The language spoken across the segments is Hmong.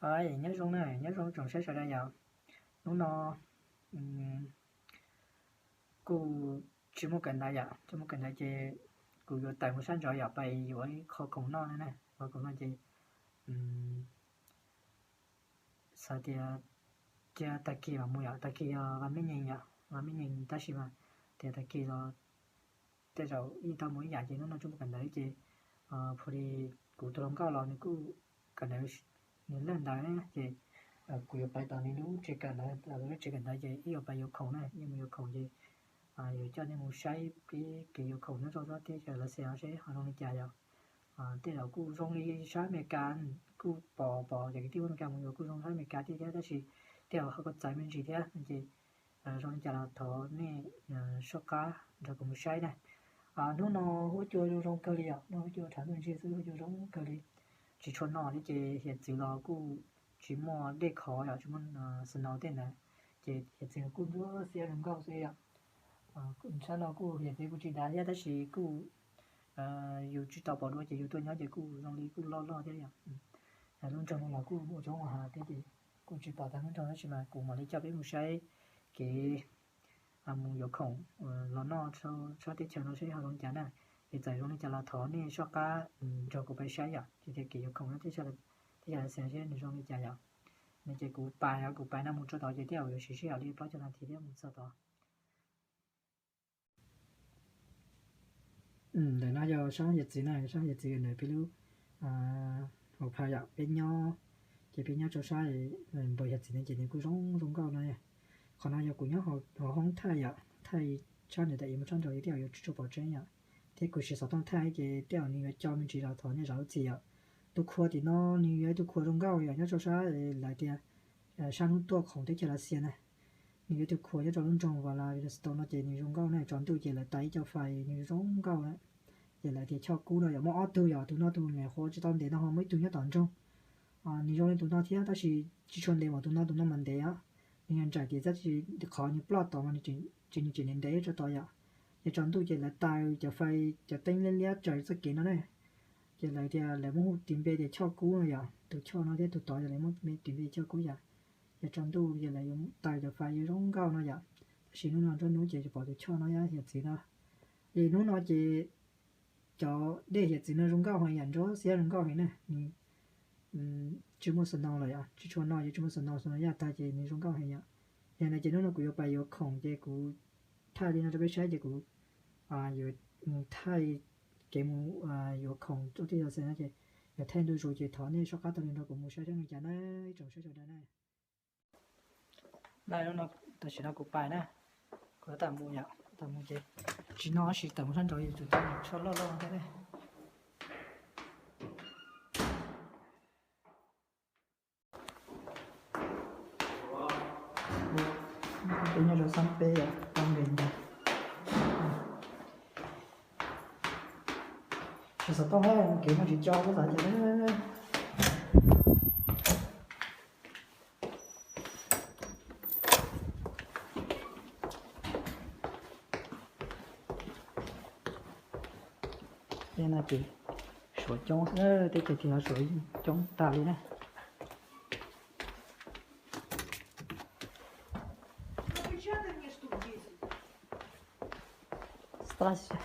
Nyob zoo na, nyob zoo tsoom saib sawv daws yom. Hnub no kuj tsis muaj kawm ntawv yom, tsis muaj kawm ntawv ces kuv yuav tawm mus sab nraud yom, pais yuav ib qho khoom noj na, qho khoom noj ces xav tias cia tag kis mam mus yom, tag kis yog vas mej nyees yom, vas mej nyees tab sis mas tias tag kis los tej zaum yeej tau mus ib yam ces hnub no tsis muaj kawm ntawv ces phu li kuv tus hluas nkauj los nws kuj kawm ntawv, nws leej ntawd na ces kuv yuav pais tom nws lub tsev kawm ntawv, lub tsev kawm ntawv ces ib yuav pais yuav khoom na, ib mus yuav khoom ces yuav coj nej mus saib peb kev yuav khoom nyob rau sab teb chaws Lav Xias seb ho zoo li cas yom. Tej zaum kuj zoo li sab Amelikas, kuj pom pom cov kwv tij Amelikas mus yuav kuj zoo sab Amelikas thiab thiab tab sis tej zaum ho kuj txawv me ntsis thiab ces zoo li cas los thov nej soj qab nrog kuv mus saib na. Hnub no huab cua zoo zoo kawg li yom, hnub no huab cua rhav ntuj ntsig xwb, huab cua zoo kawg li, tsis tshua no li ces hiav txwv los kuj tsis muaj dej khov yom, tsis muaj snow tej ntawd ces hiav txwv kuj ntsuab xiab zoo nkauj xwb yom. Sab no kuj hiav txwv kuj tsis dav thiab tab sis kuj yus tsis tau pom dua ces yus tuaj nyob ces kuj zoo li kuj loj loj thiab yom. Lub nroog no los kuj ua tsob ua hav thiab ces kuj tsis pom tag lub nroog tab sis mas kuv mam li coj peb mus saib kev mus yuav khoom los noj sab teb chaws no seb ho zoo li cas na. Ces txawm zoo li cas los thov nej soj qab nrog kuv pais saib yom, ces tias kev yuav khoom nyob teb chaws Lav Xias seb nws zoo li cas yom. No ces kuv pais, kuv pais no mus txog tod ces tej zaum yuav siv sij hawm li plaub caug nas this thiab mus txog tod. Ntawm no yog sab hiav txwv na, sab hiav txwv ntawm peb lub hauv phav yom, peb nyob, ces peb nyob rau sab npoo hiav txwv no ces nws kuj zoo zoo nkauj no. Qhov no yog kuv nyob hauv hoob thaij yom, thaij sab ntawd tas ib mus sab nraud ces tej zaum yuav tsis tshua pom tseeb yom, thiab kuv siv xov tooj thaij ces tej zaum nws yuav co me ntsis los thov nej zam lub txim yom. Tus khua tim no nws yog ib tug khua zoo nkauj yom, nyob rau sab lawv tias sab hnub tuaj khoom teb chaws Lav Xias na. Nws yog ib tug khua nyob rau lub nroog Vladivostok no ces nws zoo nkauj na, tsaus ntuj ces lawv tais ib co fais nws zoo nkauj na. Ces lawv tias choj kub no yog muaj ob tug, yog tus no tus nyuam qhuav tsis tau ntev no ho muaj ib tug nyob tom nroog. Nws zoo li tus no thiab tab sis tsis tshua ntev mas tus no, tus no mas ntev os. Nws yog nraim tias tab sis qhov nws ploj tod mas nws tseem ntev ntev rau tod yom. Ces tsaus ntuj ces lawv taws cov fais cov teeb liab liab raws txoj kev no ne. Ces lawv tias lawv muab hu tis npe tias choj kub no yom, tus choj no thiab tus tod lawv muab tis npe choj kub yom. Ces tsaus ntuj ces lawv yuav taws cov fais yuav zoo nkauj no yom. Tab sis hnub no nruab hnub ces pom tus choj no yog hiav txwv no. Ces hnub no ces cov dej hiav txwv no zoo nkauj heev yom, nruab xiab zoo nkauj heev na. Tsis muaj snow los yom, tsis tshua no ces tsis muaj snow, snow yaj tag ces nws zoo nkauj heev yom. Yog no ces hnub no kuv yuav pais yuav khoom ces kuv thaij li no rau peb saib ces kuv yuav thaij kev mus yuav khoom rau teb chaws Lav Xias no ces yuav thaij ntu zus ces thov nej soj qab taug li nrog kuv mus saib seb zoo li cas na, ib tsoom saib sawv daws na. Tam sim no kuv pais na, kuv yuav tawm mus yom, tawm mus ces tsis noj tab sis tawm mus sab nraud yuav tsum tau mus tshuaj loj loj thiab ne. Peb nyob rau xab peb yom, tau nkees ntag. Tsis xav tau hab, kev no tsis co kuj xav cas. Tej no ces suav coob, tej chaw tim no suav coob tag li na. Здравствуйте.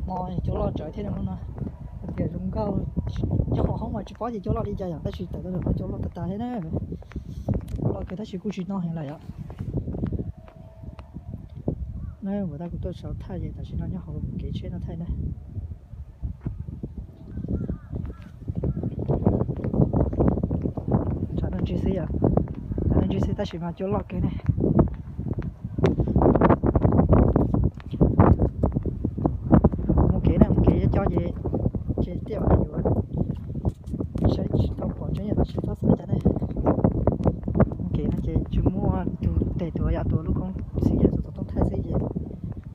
No cua loj tsawv thiab no, tias zoo nkauj. Nyob hauv hoob mas tsis paub ces cua loj li cas yom, tab sis tawm tuaj no cua loj tag tag thiab na. Cua loj kawg tab sis kuj tsis no heev lawm yom. Na, ua tab kuv tuaj saum thaij ces tam sim no nyob hauv kev tsheb no thaij na. Tsam no ntsig xwb yom, tsam no ntsig xwb tab sis mas cua loj kawg ne. Mus kev na, mus kev cov cov ces, ces tej zaum yuav saib tsis tau pom tseeb yom, tab sis txhob xav cas ne. Mus kev no ces tsis muaj tus tes tuav yom, tuav lub koob txhij yom, tuav xov tooj thaij xwb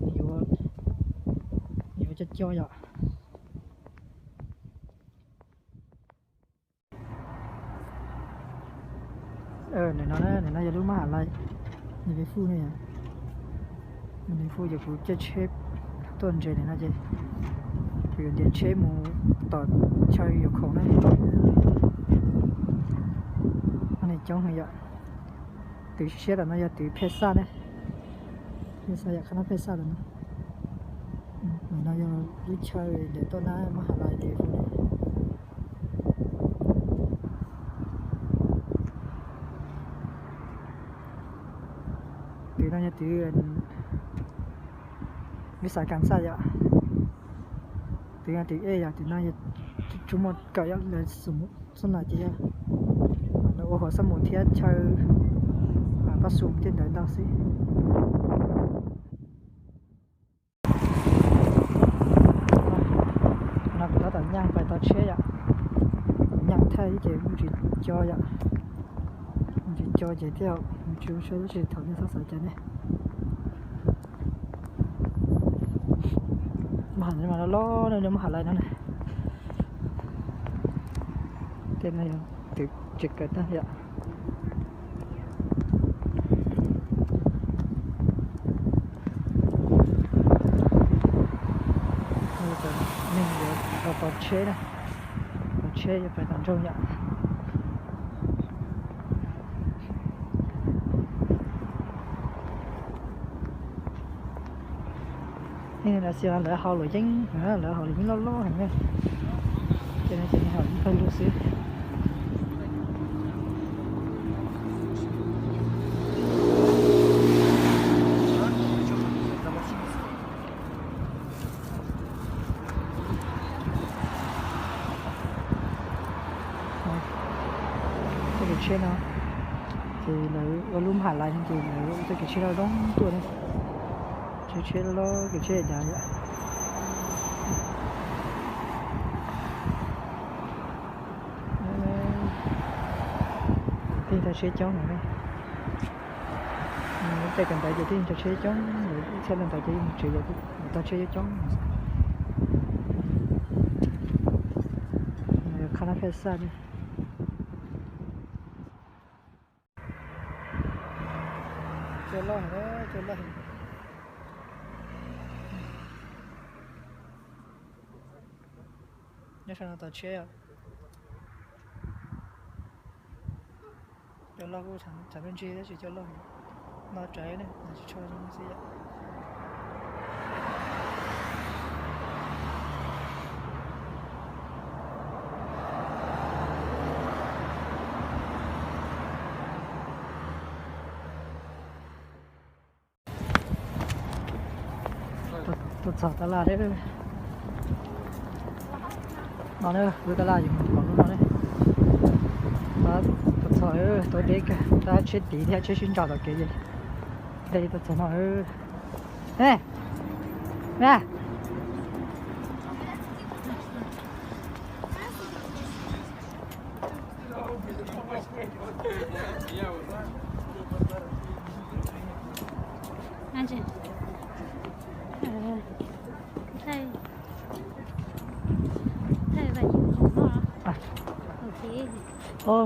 ces yuav, yuav cov cov yom. Nim no, nim no yog lub mab ham lais, Nws li fuj ne yom. Nws li fuj ces kuv caij tsheb tuaj ntses li no ces kuv yuav ntiav tsheb mus tom chaw yuav khoom na. Nws coob heev yom. Twv siab tam no yog twv phej xaj ne. Phej xaj yom, qhab nab phej xaj tam no. Ntawm no yog lub chaw ntiav tuaj na, Mab Has Lais li fuj ne. Twv no yog twv lub xav kas xaj yom. Twv no twv ej yom, twv no yog tsuas muaj kawm yom, lawv xub xub na ces yog lawv ua hauv xab mus thiab chaw pab xum tej ntawd ntau xwb. No kuv tab tom nyaaj pais tau tsheb yom. Nyaaj thaij ces kuj tsis co yom. Tsis co ces thiaj tsis ua siab tab sis thaum nej txhob xav cas ne. Mab Has Lais mas loj loj ne, Mab Has Lais no ne. Tej no yog twv tsev kawm tag yom. Neeg yuav tau tau tsheb na, tau tsheb yuav pais tom nroog yom. Neeg Lav Xias lawv haus luam yeeb, lawv haus luam yeeb loj loj heev na. Ces no ces nws haus ib pawg lug xwb. Tej kev tsheb no ces lawv ua lub Mab Has Lais no ces lawv ua tej kev tsheb loj loj tuaj ne. Tsheb, tsheb loj loj, kev tsheb dav yom. Tej tau tsheb coob heev. Tej kawm ntawv ces tej tau tsheb coob, ib txhia leej ntawd ces mus tsev ces tau tsheb coob coob. Qhab nab phej xaj ne. Cua loj heev, cua loj heev. Nyob sab no tau tsheb os. Cua loj kuj tshav ntuj ntsig tab sis cua loj heev. No tsav ne, tsis tshua zoo xwb yom. Tuaj txog tab laj thiab. No na, lub tab laj yus mus pom lub no ne. Tuaj txog, tuaj deb kawg, tab tsheb tiv thiab tsheb sib ntsas tom kev ces deb tuaj txog no.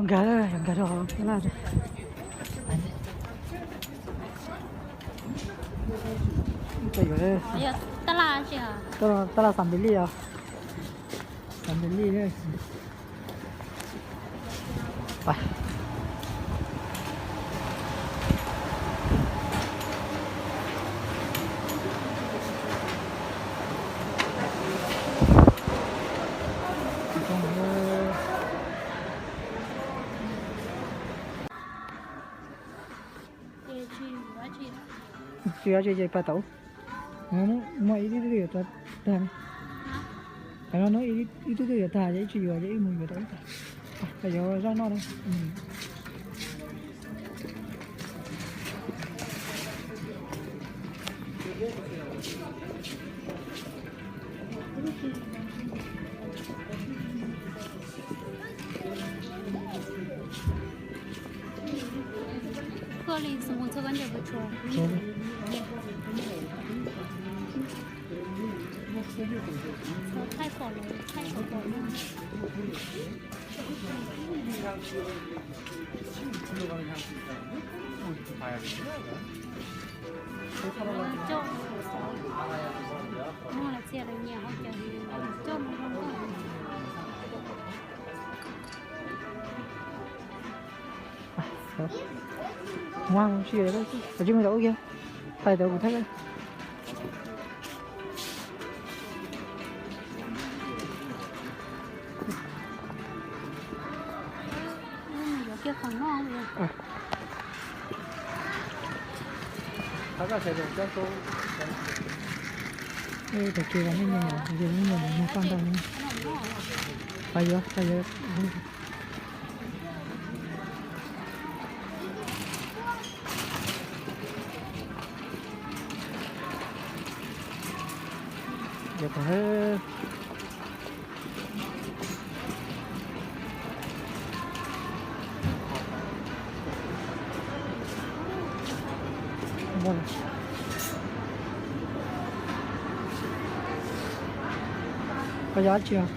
Nkag, nkag rau hauv tab laj. Tab laj Xam Npis Lij os. Xam Npis Lij. Tsis yog tsis pais tau. Muaj ib tug twb yuav tag. Ib tug twb yuav tag ces ib tsis yuav ces ib mus yuav tau ib tag. Yuav zaj noj na. Koj li xu mus txog koj ncaws pes tshuav. Thaij pom lawm, thaij pom pom. Coj, muaj lawv txia lawv nyiam hauv cawv coj mus zoo nkauj. Ua tsis tau ub kiag, tais tau kuv thaij. Yuav kiag qhov no. Ej, tag kis los nej nyiam, yog nej nyiam mus paj ntau ne. Pab yuav, pab yuav. Yuav kom Koj yog dab tsi os?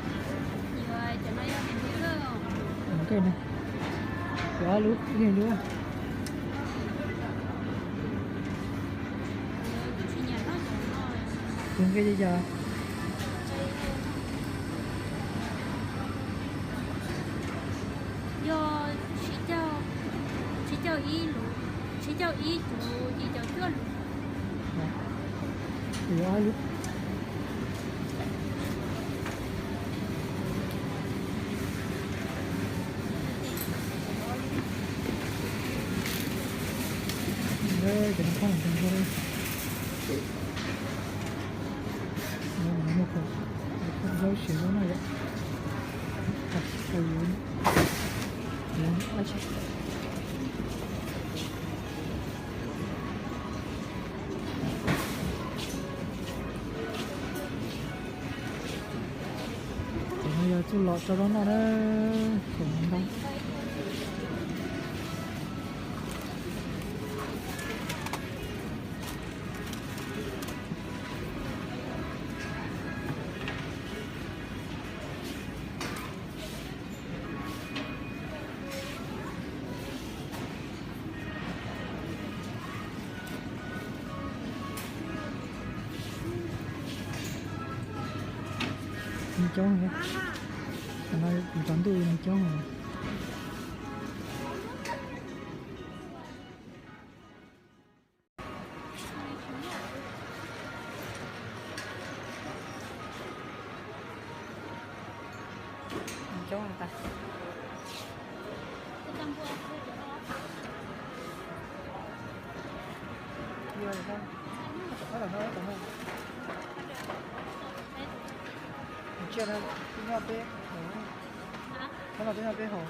Yuav ob lub ib lub. Tus nqi li cas? Yog tsis cauj, tsis cauj ib lub, tsis cauj ib cuv yim caum cuaj lub. Yuav ob lub. Cov no poob ntau. Zaub siav zaub no yom. Cov no yog txuj lom tso zaub noj na, txuj ntau. Nws coob, kuv cov ntuj nws coob. Coob tas. Tsiaj no twb nyob peb hauv, no twb nyob peb hauv.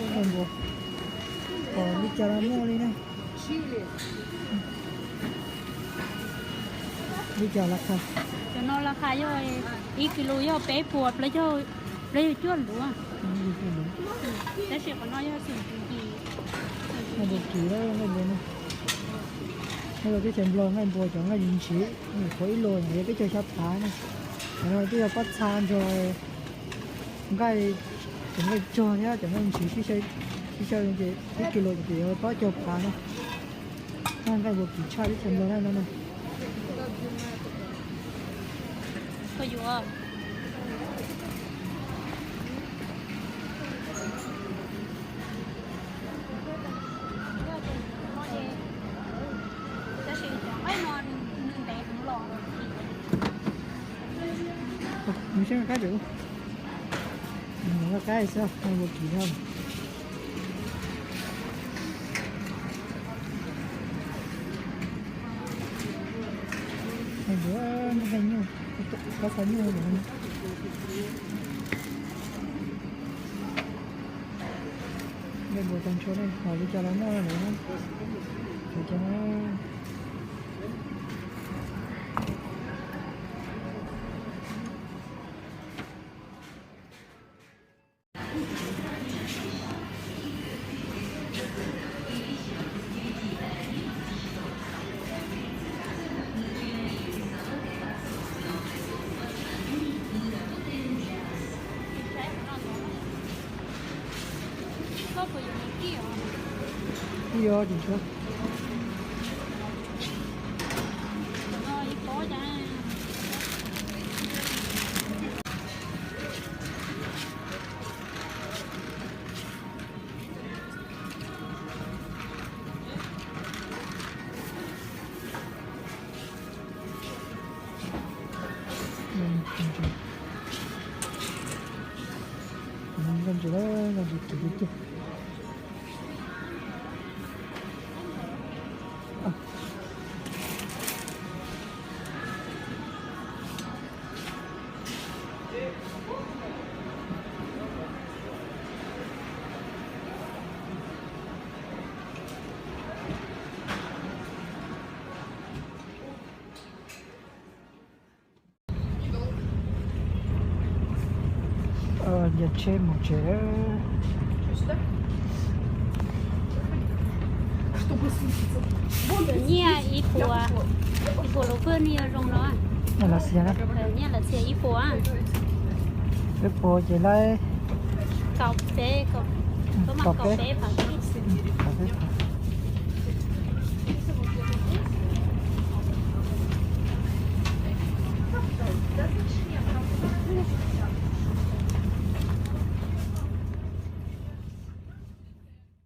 Nqaij npua, li cas los muaj li ne. Li cas los kha? Cov no los kha yog ib kis lus yog peb puas plaub caug cuaj luv. Tab sis qhov no yog xum yim. Nqaij npua kim, nqaij npua no, nqaij npua teb chaws Nplog, nqaij npua cov nqaij ntsis, qhov ib lus yog peb caug xya phav ne. Qhov no twb yog pob txha nrog nqaij, cov nqaij tsog thiab cov nqaij ntsis sib xyaw ces ib kis lus ces yuav plaub caug phav na. Nqaij npua kim tshaj teb chaws Nplog no na. Nws seb nqaij pem ub, nws nqaij xwb, nqaij npua kim no. Nqaij npua, nqaij nyuj, kab xa nyuj no. Nqaij npua tag nrho ne, hom li cas los muaj lawm na. Ua cas na. Ib ob tsis tshuav. Nkauj ntsis, nkauj ntsis kiv tiag tiag. Nce tsheb mus tsev. Nyiaj ib puas, ib puas los pawg nyiaj zoo no. Nyiaj Lav Xias na? Nyiaj Lav Xias ib puas. Peb puas ces laib kaum peb, kaum peb phav.